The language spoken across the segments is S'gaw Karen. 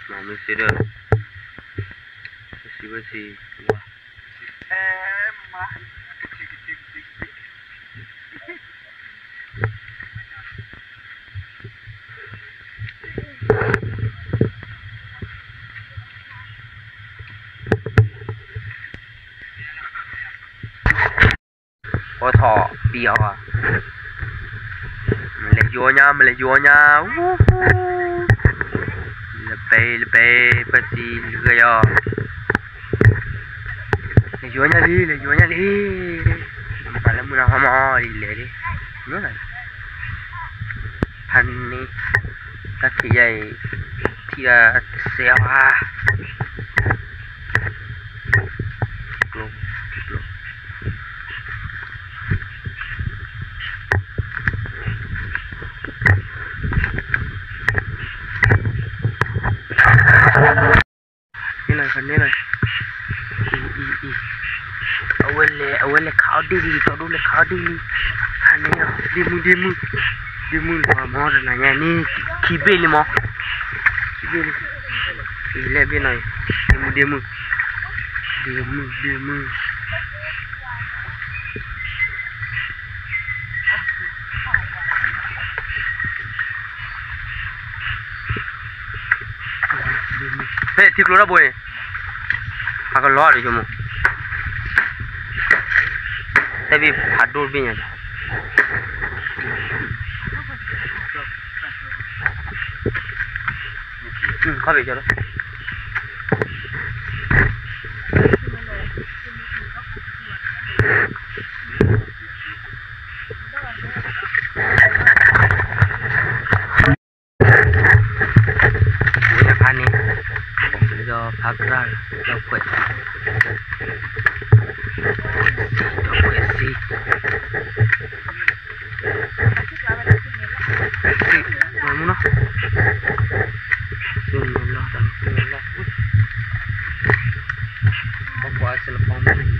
မၤမ့ၢ်စ့ဒီး ပစံးဝဲစံးဝါ အိၣ်ထီၣ်ပံၤအီၤ, မလဲၤယိညါ မလဲၤယိညါ, လဘဲလဘဲ ပှၤစံးလၢယီၤ, လဲၤယိညါလံ လဲၤယိညါလံ, ပှၤလၢမုၢ်နၤဟီမီလံ လဲၤလံ, ဖးန့ၢ်, တၢ်ခံးယဲအံၤ ထံၣ်ဒၣ်တစဲးအီၤဧါ. န့ၣ်လီၤ ဖးန့ၢ်လီၤ, အံၤ အံၤ အံၤ, အဝဲလဲၤ အဝဲလဲၤခးအီၣ်ဒ့ၣ်လံ ကၠီဒိၣ်လဲၤခးအီၣ်ဒ့ၣ်လံ, ဖးန့ၢ်လီၤ ဒ့မုၣ် ဒ့မုၣ်, ဒ့မုၣ်လီၤမီတနၤညါန့ၣ် ခံဘ့ၣ်လံမီ, ခံဘ့ၣ်လံ, အံၤလဲၣ်ဘ့ၣ်နီၤအံၤ, ဒ့မုၣ် ဒ့မုၣ်, ဒ့မုၣ် ဒ့မုၣ် ဖဲထံကျိထီၣ်ဘိန့ၣ် အကလီၤတဆိကမိၣ်, ဖဲဘ့ၣ်ဖးဒိၣ်တဘ့ၣ်ညါ, ခီၣ်ဘ့ၣ်ကၠီလီၤ. ဝဲဖးန့ၣ်, ဒီးဖးကြၢ်, ဒီးကွဲး, ဒီးကွဲးစ့, မၤမူနီၤ, သုမၤလီၤတၢ်သုမၤလီၤ, ပကွၢ်စလပီမူ မနုၤလီၤ.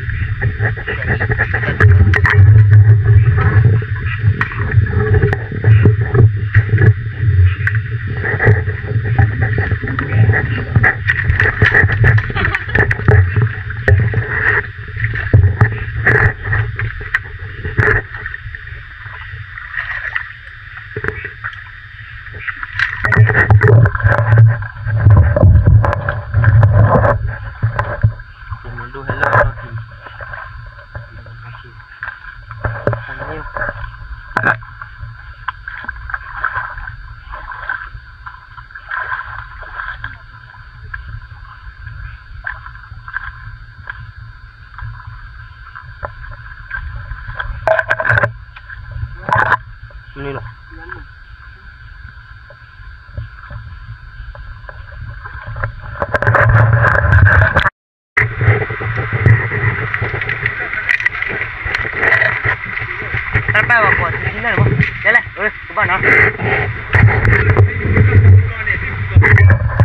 တၢ်ပာ်ဝဲကွၢ်ထံထံန့ၣ်လီၤ, လဲၤလဲၤ, ကဘၣ်နီၤ,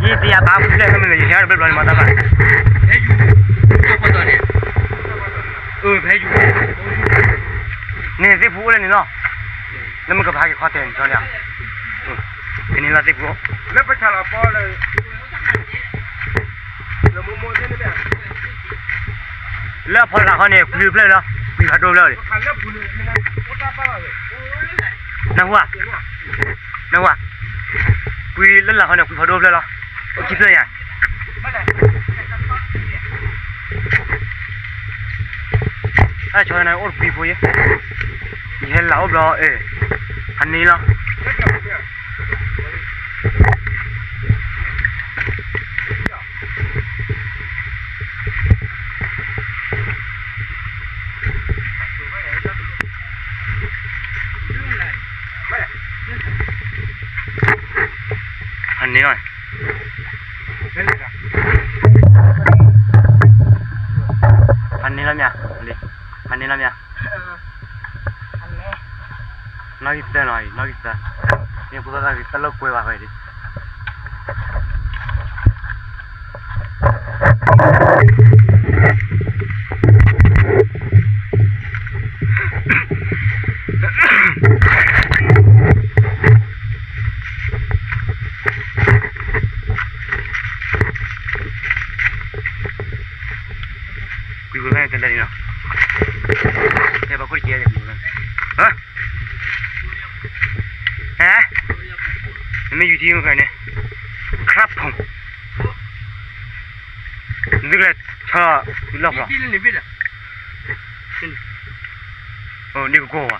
ယသ့ၣ်ညါဘၣ်ဖုလဲၣ် မ့ၢ်လၢယဟဲတဘျီဘျီန့ၣ်မၤတၢ်ဘၣ်, ဖဲယူၤ, ဖဲယူၤ, န့ၣ်သ့ၣ်ဖူအိၣ်လၢန့ၣ်လီၤ, လၢမ့ၢ်ကဖးက့ၤခီတဲာ်န့ၣ်လီၤ, ဖဲန့ၣ်လီၤသ့ၣ်ဖူအိၣ်, လၢပဆၣ်လီၤပီလၢ လၢအဖီလာ်ခီန့ၣ် ကွံဖျၢၣ်လီၤ, ကွံဖးဒိၣ်ဖျၢၣ်လီၤ, နၢ်ဟူဧါ, နၢ်ဟူဧါ, ကွံလၢလာ်ခီန့ၣ်ကွံဖးဒိၣ်ဖျၢၣ်လီၤ, အိၣ်ခံဖျၢၣ်ယါ, တၢ်ဆီန့ၣ်အိၣ်တကွံဖိယဲ, ယဟဲလၢအိၣ်ဘျီ, ဖးန့ၢ်လီၤ. ဖးန့ၢ်လီၤ. ဖးန့ၢ်လီၤမ့ၢ်, ဖးန့ၢ်လီၤမ့ၢ်, နီၣ်ဂံၢ်သၢနီၤ, နီၣ်ဂံၢ်သၢ, မ့ၢ်ဖိသၣ်သၣ်ဂ့ၤ တၢ်လၢကွဲဘၣ်ဝဲဒၣ် ကွံာ်ဝဲဖဲန့ၣ်တလၢန့ၣ်လီၤ, ဟဲဘၣ်ခိၣ်တက့ၢ်, ဟါ, ဟဲ, နမ့ၢ်ယူၤထံမ့ၢ်ကန့ၣ်, ခရၣ်ဖူ, သုကလဲၤဆီ, သုလီၢ်ဖျီ, ဒ်ကကိၢ်ဝဲ,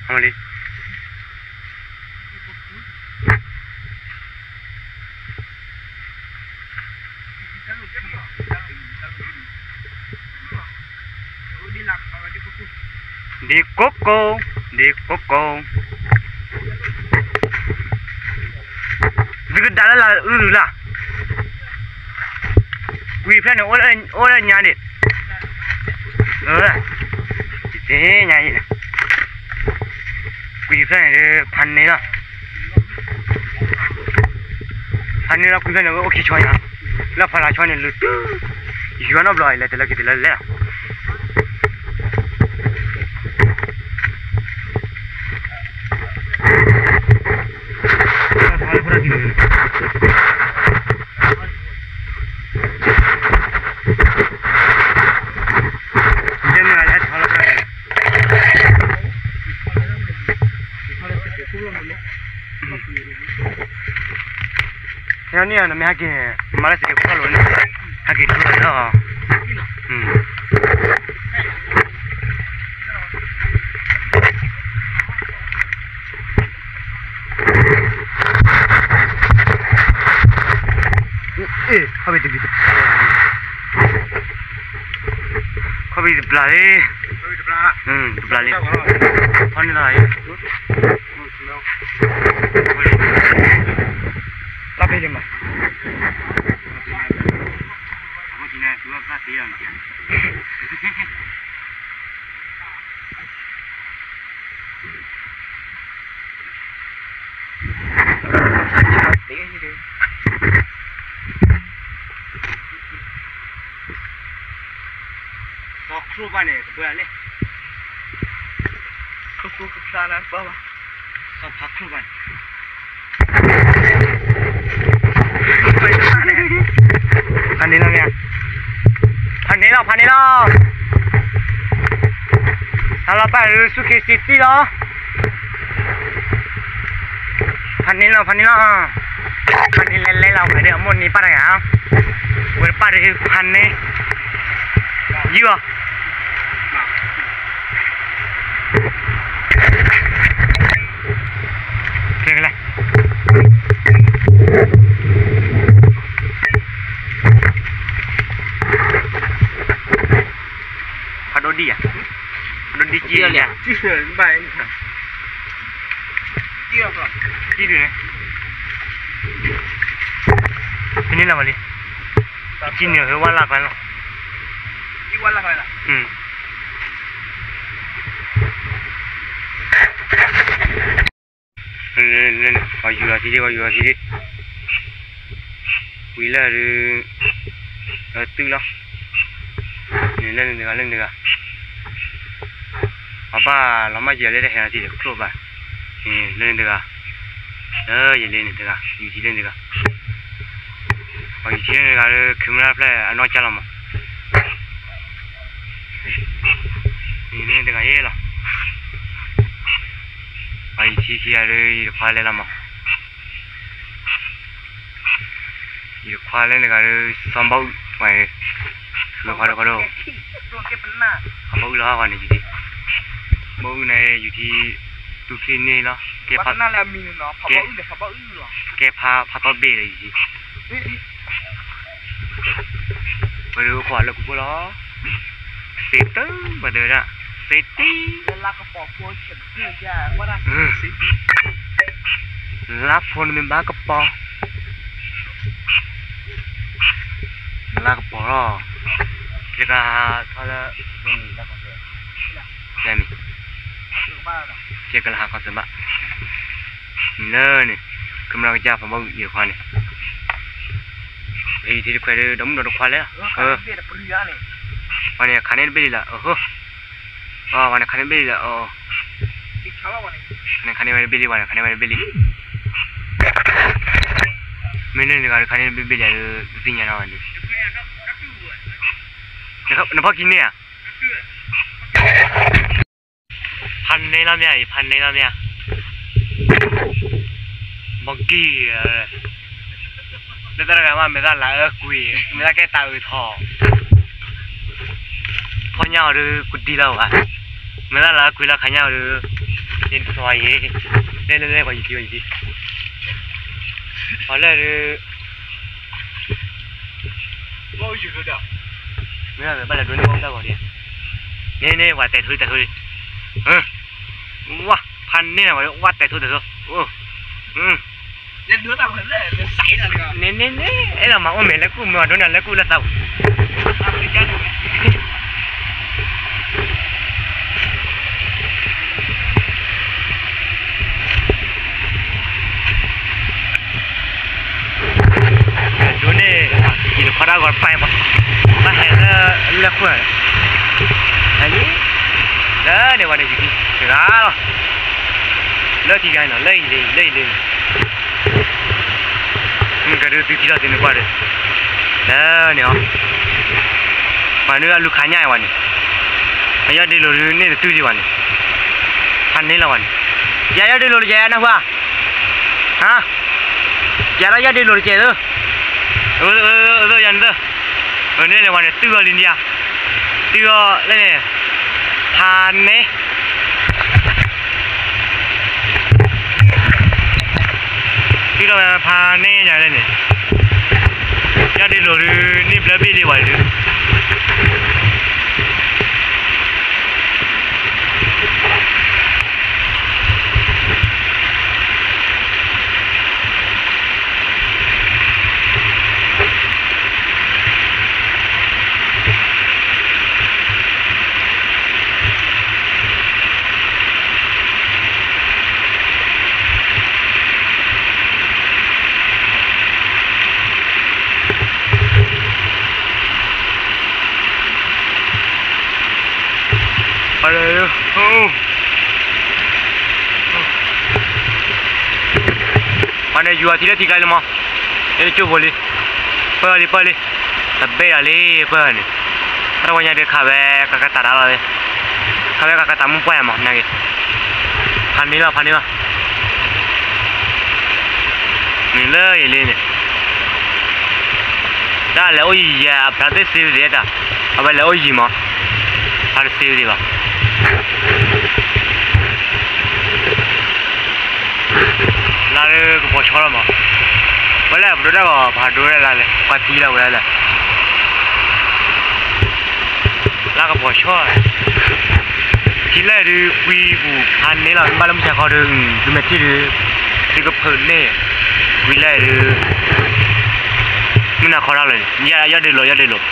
အမလံ ဒ်ကိကိ, ဒ်ကိကိ, သုကဒါလၢလၢ်အုၣ်လၢ်, ကွံာ်ဖျၢၣ်န့ၣ် အိၣ်လၢညါန့ၣ်, သ့ၣ်ညါအံၤ, ကွံာ်ဖျၢၣ်န့ၣ် ဖးန့ၢ်လီၤ ဖးန့ၢ်လီၤကွံာ်ဖဲန့ၣ် အိၣ်ခံဆီညါ, လၢဖီလာ်ဆီန့ၣ် လုၢ်တုၤ, ယွၤနီတဘျီ လဲၤတလၢက့ၤတလၢလဲၣ်လီၤ. ဟဲန့ၣ် နမ့ၢ်ဟဲက့ၤ မၤလၢစကဲးခိၣ်လီၤန့ၣ်, ဟဲက့ၤထီၣ်လီၤ, အ့ၣ် ခီၣ်ဘ့ၣ်တဘ့ၣ်တဘျါ, ခီၣ်ဘ့ၣ်တဘျါလံ, တဘျါလံ, ဖီန့ၢ်လီၤ, လၢဖဲယမၤ စီၤချိၣ်ဘၣ်န့ၣ် ကဘၢလၢ်, ခရိၣ်ကဖျါနၤဘၣ်ဘၣ်, စီၤဖါချိၣ်ဘၣ်န့ၣ် ဖးန့ၢ်လီၤမ့ၢ်, ဖးန့ၢ်လီၤ ဖးန့ၢ်လီၤ, ဟးလီၤပၢ်ဒုးဆူၣ်ခ့စံးတံၢ်လီၤ, ဖးန့ၢ်လီၤ ဖးန့ၢ်လီၤ, ဖးန့ၢ်လဲၤလဲၤလီၤ ဝဲဒၣ်အမိၢ်န့ၢ်ပၢ်တဂၤ, ဝဲဒၣ်ပၢ်ဒုးဖးန့ၢ် ယုၢ်အီၤ, ကဲကလဲၣ်, ဖးဒိၣ်ဒံၣ်ဧါ, ဖးဒိၣ်ဒံၣ်ကံၢ်ဧါ, ကံၢ်ဒုးန့ၣ်, ဖဲန့ၣ်လီၤမးလံ, ကံၢ်န့ၣ်ဝဲဝါလၢ်ခွါလီၤ, ဝါယူၤလီၤထံဒံး ဝါယူၤလီၤထံဒံး, ဝံၤလၢဒုး, သုးလီၤ, န့ၣ်လၢန့ၣ်တဂၤလၢန့ၣ်တဂၤ, အဘၣ်လီၤမၢ်ယၤလၢတဟဲလီၤထံဒံး ကျိၣ်ဘၣ်, န့ၣ်လၢန့ၣ်တဂၤ, လၢယလဲၤန့ၣ်တဂၤ ယူၤထံလၢန့ၣ်တဂၤ, ပှၤယူၤထံလၢန့ၣ်တဂၤလၢ camera ဖျၢၣ်အနီၢ်ကၢ်လီၤမး, န့ၣ်လၢန့ၣ်တဂၤယဲလီၤ, ပှၤယူၤထံခံဂၤဒီး ယတခွါလဲၤလီၤမး ယတခွါလၢန့ၣ်တဂၤဒီး စီၤဘီအုၣ်, မ့ၢ်ခွါဒီးခွါဒီး, စီၤဘီအုၣ်လီၤဟးဂီၤန့ၣ်ယူၤထံ, ဘီအုၣ်န့ၣ်ယူၤထံ, သူၣ်ချံန့ၢ်လီၤ, ကဲဖး, ကဲဖးဖးသီဘ့ၣ်ဒီးယူၤထံ, ပှၤဒီးအိၣ်ခိးလၢကူဖိလီၤ, သ့တၢ်, ပှၤတဲဝဲဒၣ်, သ့တံၢ်, လါဖိနမ့ၢ်ဘၣ်ကပီၤ လၢကပီၤလီၤ, ကထီၣ်လၢ မ့ၢ် ကလၢဟးခီစၢၤဘၣ်, လၢန့ၣ် ကမၤကစၢ်ဖးဘီအံၤခွါန့ၣ်, အံၤထံတခွဲးဒီး ဒီမုၣ်ဒီတခွါလဲၣ်, ပှၤန့ၣ်ခးန့ၢ်တဘ့ၣ်လံလီၤ, ပှၤန့ၣ်ခးန့ၢ်တဘ့ၣ်လံလီၤ, ခးန့ၢ်ဝဲတဘ့ၣ်လံ, ပှၤန့ၣ်ခးန့ၢ်ဝဲတဘ့ၣ်လံ, မ့ၢ်န့ၣ်တဂၤခးန့ၢ်တဘ့ၣ်လံဒီး တသ့ၣ်ညါနီၤဒုး, နဖီၣ်ခံန့ၢ်ဧါ, ဖးန့ၢ်လီၤမ့ၢ်အံၤ, ဖးန့ၢ်လီၤမ့ၢ်ဧါ, ဘီကံၢ်, လၢတၢ်တဂၤမး မဲာ်သၣ်လၤအၢကွံာ်, မဲာ်သၣ်ကဲတၢ်အုးထီၣ်, ဖီၣ်ညၣ်အီၤဒုး ကဒံလီၤဘၣ်, မဲာ်သၣ်လၤအၢကွံာ်လီၤခးညၣ်အီၤဒုး, န့ၣ်တသီအံၤ, လဲၤလဲၤလဲၤ ပှၤယူၤထံ ပှၤယူၤထံ, ပှၤလၢဒုး မ့ၢ်ဘၣ်လဲၤဒိးန့ၢ်ဘၣ်တၢ်ဂီၤဒံး, န့ၣ်န့ၣ် ပှၤတဲာ်ထိတဲာ်ထိလံ, ဝါ ဖးန့ၢ်နၤ ပှၤဝဲတဲာ်ထိတဲာ်ထိ, န့ၣ်န့ၣ်န့ၣ် အဲၣ်ဒိးမၤအိၣ်မဲာ်လၢကူၣ် မၤဒိးနၤလၢကူၣ်လၢသးပူၤ ဒိးန့ၢ် ယတခွါတၢ်ဂီၤတပၢ်အံၤပှၤ ဘၣ်ဟဲလၢ လၢဃိ, ဟဲလံ, လၢန့ၣ်ဝဲန့ၣ် ယကံတဂၤလီၤ, လၢထံဂၤနီၤ လၢအံၤလၢအံၤလၢအံၤလၢ, မ့ၢ်ကဒုးသုထံလီၤသ့ၣ်နကွၢ်ဒီး, လၢန့ၣ်အီၤ, ပှၤဒုးအလူၤခးညၣ်အံၤဝဲန့ၣ်, အယီၢ်ဒ့လိာ်ဒုးန့ၢ်တတုၤဒံးဝဲန့ၣ်, ဖးန့ၢ်လီၤဝဲန့ၣ်, ယယီၢ်ဒ့လိာ်တကဲနၢ်ဟူဧါ ဟါ, ယလီၤယီၢ်ဒ့လိာ်တကဲသၢ, အသိယၤန့ၣ်သၢ, န့ၣ်န့ၣ်ဝဲန့ၣ် တုၤအီၤလံန့ၣ်ဧါ, တုၤအီၤလၢန့ၣ်, ဖးန့ၢ် တုၤလီၤဝဲဖးန့ၢ်ညါလၢန့ၣ်, ယီၢ်ဒ့လိာ်ဒုး န့ၢ်ဘျၢဘ့ၣ်ဒံးဝဲဒုး ပှၤန့ၣ် ယူၤအီၤထံလၢထံကျါလံမး, ယတကၠိၢ်ဖိလံ, ပၢၢ်လံပၢၢ်လံ, တဘဲၣ်အီၤလံပၢၢ်န့ၣ်, တၢ်တဝီညါဒုးခးဝဲကကတးတၢ်လီၤ, ခးဝဲကကတးမုၢ်ပှၢ်မး နာ်က့ၤ, ဖးန့ၢ်လီၤဖးန့ၢ်လီၤ နုၤလၢယလံန့ၣ်, တၢ်လဲၤအိၣ်ယံၤယဲ အဖျါသ့ၣ်စ့ဝံၤသ့ၣ်တၢ်, အဝဲလဲၤအိၣ်ယံၤမး, ဖျါတစ့ဝံၤသ့ၣ်ဘၣ်, လါလၢကပီၤဆီလီၤမး, ဝဲလၢပဒိတၢ်ဂီၤ ပဟးဒိဝဲဒၣ်လၢလဲၣ် ပှၤသံလီၤဝဲဒၣ်လၢ လါကပီၤဆီ, ထံလၢဒုးကွံပူၤဖးန့ၢ်လီၤ မ့ၢ်ဘၣ်လၢမုၢ်ဆါခီဒုး သုမ့ၢ်ထံၣ်ဒုး သုကဖုးန့ၢ်, ကွံလၢဒုး မုၢ်နၤခီထီၣ်လၢာ်န့ၣ် ယီၢ်ဒ့လိာ် ယီၢ်ဒ့လိာ်,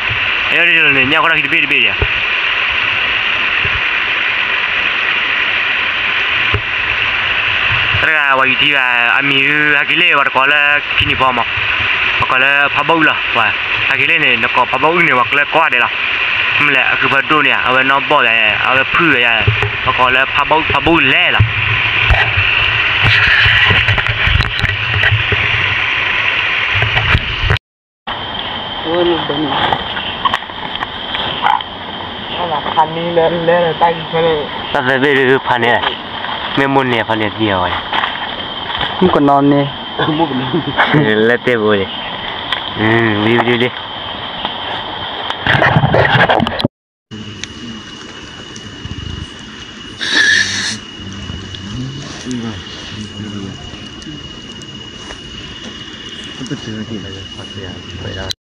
ယီၢ်ဒ့လိာ်န့ၣ် ညၣ်ဃီထီၣ်ခံတဘ့ၣ်တဘ့ၣ်ဒံးဧါ တၢ်တဂၤပှၤယူၤထံဂၤ အမံၤဒုး ဟဲက့ၤလၢပှၤတကိးလၢခံနံၤဖီမး, ပှၤကိးလၢဖးဘီအုၣ်လီၤ, ပှၤ ဟဲက့ၤလၢန့ၣ် နကိးဖးဘီအုၣ်န့ၣ် ပှၤကျဲကိးဂၤဒဲးလီၤ, မ့ၢ်လဲၣ် အခုဖဲဒိၣ်န့ၣ် အဝဲနီၢ်ဘီၣ်လဲၣ် အဝဲဖုၣ်ဝဲယါ, ပှၤကိးလၢဖးဘီအုၣ် ဖးဘီအုၣ်လဲၣ်လီၤ တၢ်သၢဘ့ၣ်ဒုးဖးန့ၢ်, မ့ၢ်မိၢ်န့ၢ်ဖးန့ၢ်သံအီၤဝဲ, မုၣ်ကနီၤန့ၣ်, လၢတဲဘိလံ, ဝံၤဝံၤလံ, ပတ